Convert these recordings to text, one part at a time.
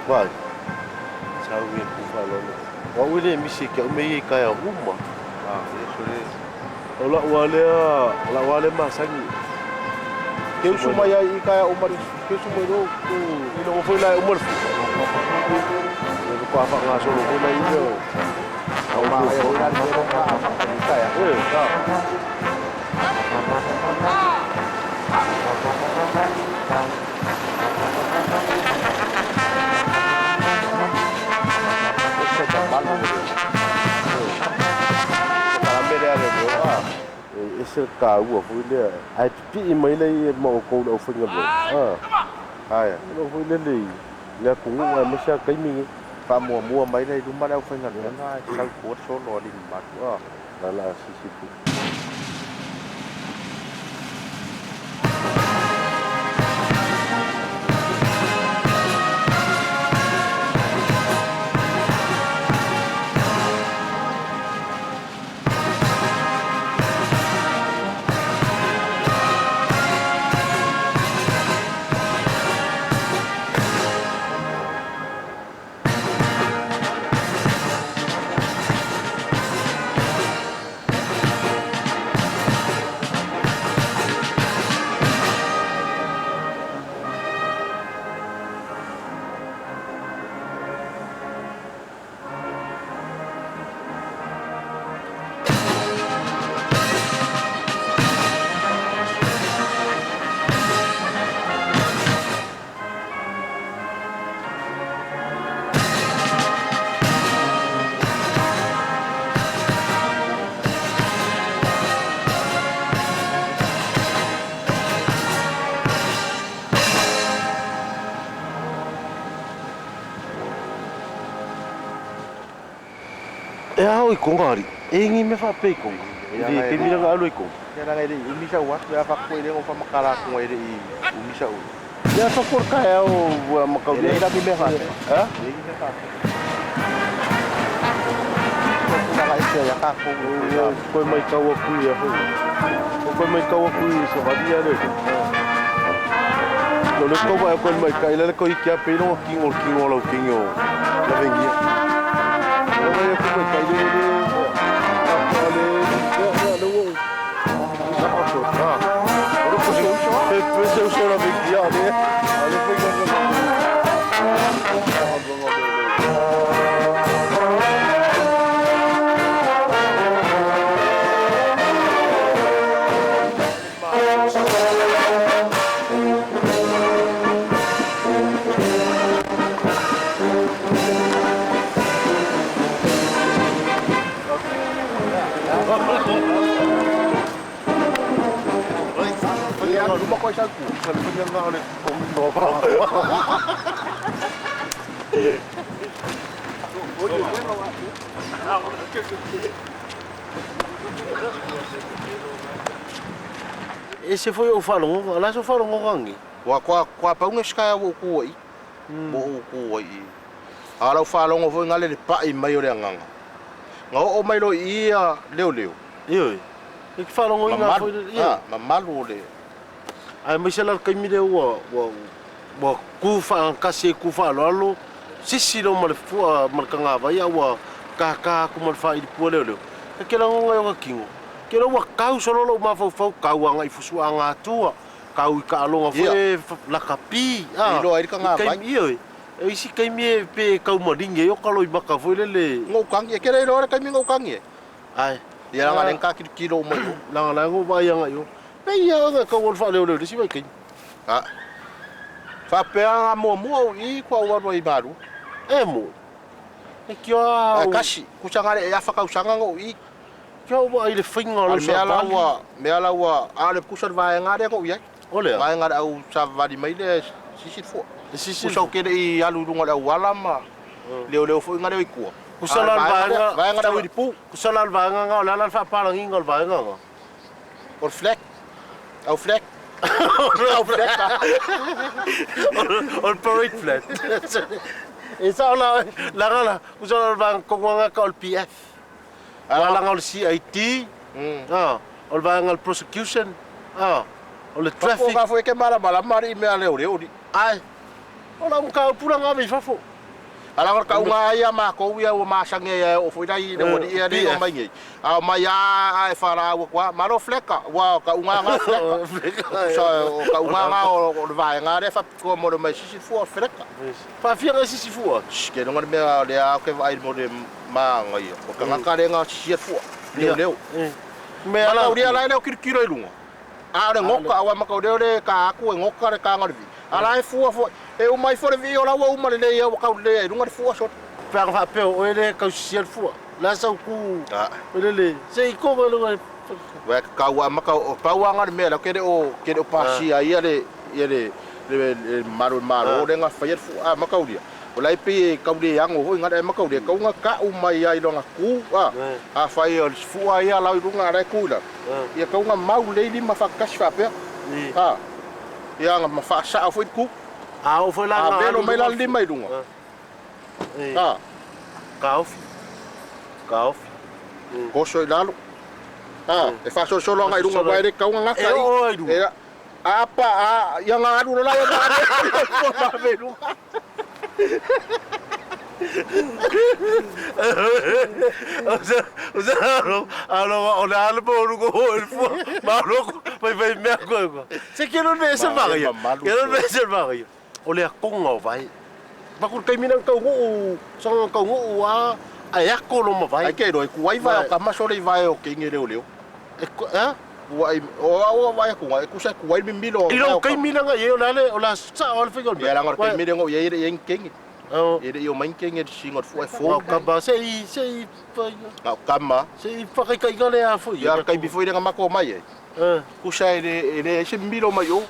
Vai. Sau ia ku whalolo. Wa ue le misi kia ume i kai a uma. Ah, ia so le. O la ua lea, la ua le masangi. Ke usu mai ai i kai a uma ke usu mai ro ku I no foi la uma le fu. Le ko afa ngā solo foi la i leo. Au ma ai o la le ro ka afa i kai a. E, ka. Se ta malu. Ka mele ale mo a. E se ka ua foi lea. Ai pipi mai le i ma o kou le au whainga le. Ah. Ai. Lo foi le le. Le kungu ai masia kaimi. Fa mua mua mai le luma le au whainga le na sau ko solo ali matu a. La la sisi pu. E au i konga ari. E ngi me wha pe i konga. I te mira nga alu i konga. Ia la le umi sa watu ia fa ko ile o fa makala ko ile i umi sa u. Ia fa kor ka au ua makau Ile ila mi me fa. Ha? Ile mi fa. Ko ku la ise ya ka ko Koe mai kau aku ia hoi. Koe mai kau aku i sa wadi le. No le kau mai koe mai kai le ko i kia pe no kingo kingo lau kingo. La vengia. No mai aku mai kai le le. Ka le. Ya ya le wo. Na ko ha. Oro ko se uso. Pe pe se uso la vengia le. Ale pe ko ko. ko sa ku. Sa le faiga lena o le togiga o Ese foi ou faalogoga, o le a sou faalogoga agi? Ua kua kua paunga se taeao ua ou tu ai i, ua ou tu ai i. A o lau faalogo foi gale le pai mai o le agaga. Na oo mai loa i i ia leoleo. Ioe, e te faalogoina foi Mamalu, le, ioe. a, mamalu o le. Aemaise la le taimi lea ua, ua, ua tu faatasi ai, tu faaaloalo, sisi loa ma le fua ma le tagavai a ua tata atu ma le faailipua leoleo. E te lagona i ona tino, te iloa ua tau solo lou mafaufau, tau agai i fusuaga atua, tau i taaloga foi Ia. e lakapi, E a, iloa ai le i tagavai. taimi, ioe, o isi taimi e pe tau maligi ai o kaloimata foi lele. Na ou tagi, e te le iloa le taimi na ou tagi ai. Ae, Ia leaga lea na ta tilotilo uma i o. Leaga la ua vaai agai i o. Pei lava ona e tau o le faaleoleo i le isi vaitaimi. A faapea na muamua ou i i kua ou alu ai i Malua. E mo. E kia Ae au. kasi, kusa na le e afa tausaga na ou i. Kia ou vaai i le faiga o A lau le mea la savali. ua, mea la ua, a o le kusa le vaega lea na ou i ai. O le a? Vaega le au savavali mai lea sisi le fua. E sisi le Kusa ou fua. ke le i alu i luga o le auala ma leoleo foi na leo i tua. Kusa A o la le le vaega lea, vaega, vaega le kusa au la, ilipu. kusa la le vaega nga, o le a la le faapalagiga o le vaega nga? O le flag, au flag. Au flag. O le parade flag. E sao la, laga la, kusa la le vaega kongo nga ka o le PF. Aua laga o le CID, a, o le vaega o le prosecution, a, o le Papo traffic. ka foi ke malamalama alii mea leoleo ni. Ae, o lau mataupu la nga ave i fafo. Ala o ka unga ia makou ia ua masani ai e oo foi lai le ualii ia nei o mai nei. A o mai a a e falaua kua malo fleka ua o ka unga nga fleka. So o ka unga nga o le vaega lea faapitoa mo le mai sisi fua o fleka. Faafia ngai sisi fua. Ke longa le mea lea ke vaai mo le maga ia. O tagata lea nga sisi fua. Leo leo. Mea la. Makaulia la e leo kilokilo i luga. A o le goka aua makaulia o le ka aku e goka le kaga o le vii. A la e fua foi. E uma ifo le vii o la ua uma lelei ia ua kaulelei ai i luga le fua sole. Pe a faapea o oe lea e tausisia le fua, o le a sau ku lele, se i kova luga. Ua e kakau a maka o pau anga le mea la ke le o ke le o pasia ia le ia le le le mamalu o le Malo lea na faia le fua a makaulia. O la e pei e kau le ago foi ngale makaulia kau nga ka'u mai ai lona ku a afai o le fua ia lau i luga a la e ku i lalo. Ia kau nga mau lelei lima faatasi faapea. A ia nga ma faasa'o foi le ku. A oo foi la A nga velo alu mai la luga le lima i luga. A Kaofi, kaofi. Oso i lalo. A e faasolosolo agai i luga aua e le tatau ona E gata i. oo ai luga. E apa a ia nga alu lola ia nga alu ma ave i luga. O le a le po lugo o le fua. Ma loko, fai fai mea koe koe. Se ke lo me se Ma e varia. mamalu Ke lo me sole. se varia. O le akonga o vai. Maku taimi nang tau nguu, sanga tau nguu a ai ako lo ma vai. Ai ke iloa e kuai vae o kama sole i vae o kenge leoleo. E a? Ua ai o au vae ku e kusa kuai mimilo I o lo kama. taimi nanga i o la le o la sa o le faiga o le Ia mea. laga o le taimi lea na ou i ai e le i ai ni kenge. Oh. E le i omai ni kenge i le sisiga o le fua e Wa fou. kama se i se i Na o kama. se i whakaikaiga le a foi. Ia le taimi foi lea na matou omai ai. Kusa e le e leai se mimilo mai o.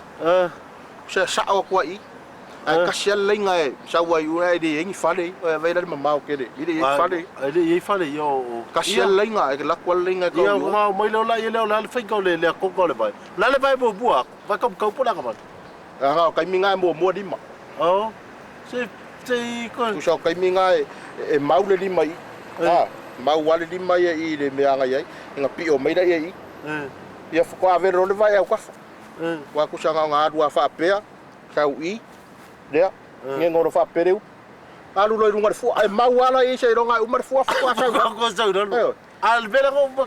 Kusa e sa'o atu ai i. Ae kasi lava le laina e sau ai i e le i ai ni fale i. Vaai la le mamao tele. E le i ai ni fale i. E le i ai fale i o. Kasi lava le laina, e alu atu lava le laina e tau Ia i o. ma mai leo la ia leo la le faiga o le le akonga o le vai. La le vai muamua aku. Vai kaukau po la ka Aga o taimi na e muamua lima. Oh. Se se i ko. Tusa o taimi na e e mau le lima i. A mau lava le lima ia i le mea na i ai. Ina pio mai laia i. Ia faatoa velo loa le vae au kafa. Ua tusa na ona alu lava faapea, sau i, lea, gego loa faapea le upu. Alu loa i luga o le fua, ae mau lava la i seiloga e uma le fua faatoa sau i lalo. Ko sau lalo. Ioe. A le mea ngo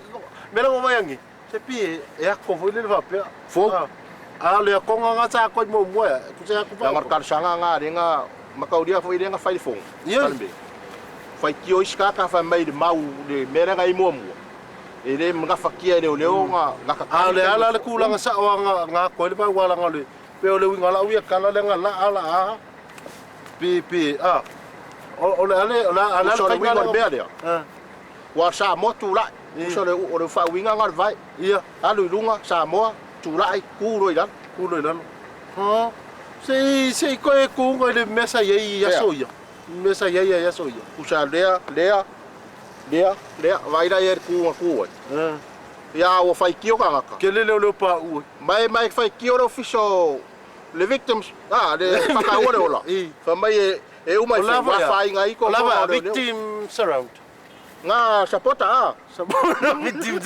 mea ngo mai angi. Se pi e ako foi le faapea. Fou. A le akonga nga sa ko mo mo ya. Ku se aku Leaga pa. o le talosaga lena lea na mataulia foi lea na fai le fono. Ioe. Palemene. Faitio isi tagata fai mai i le mau le mea lea na i muamua. E le gafatia e leoleo ona A gatatagi le le taimi ala o le le kulaga umi. sao a nga nga ko le pa wala nga le. Pe o le winga la uia kala le nga la ala a. Pi pi a. O le ale o la ala Uso le o le faiga uiga o le le. mea lea. Ua Samoa tulai. Uso o le faauiga lena o le vae. Ia. Alu i luga Samoa tulai, tu loa i lalo. Ku loa i lalo. Ha? Se i se i koe kuga i le mea sa i ai i aso ia. Mea sa i ai i aso ia. Tusa lea, lea, lea, lea, vaai la i ai le ku na ku ai. Ia ua faitio tagata. Kele leo leo paʻu ai. Mai mai faitio le ofisa o le victims, a, le faataua le ola. Fai mai e e uma i O lava ua ia. afaina ai O toalua lava o leoleo. victim surround. Nga sapota a. Sapota victim.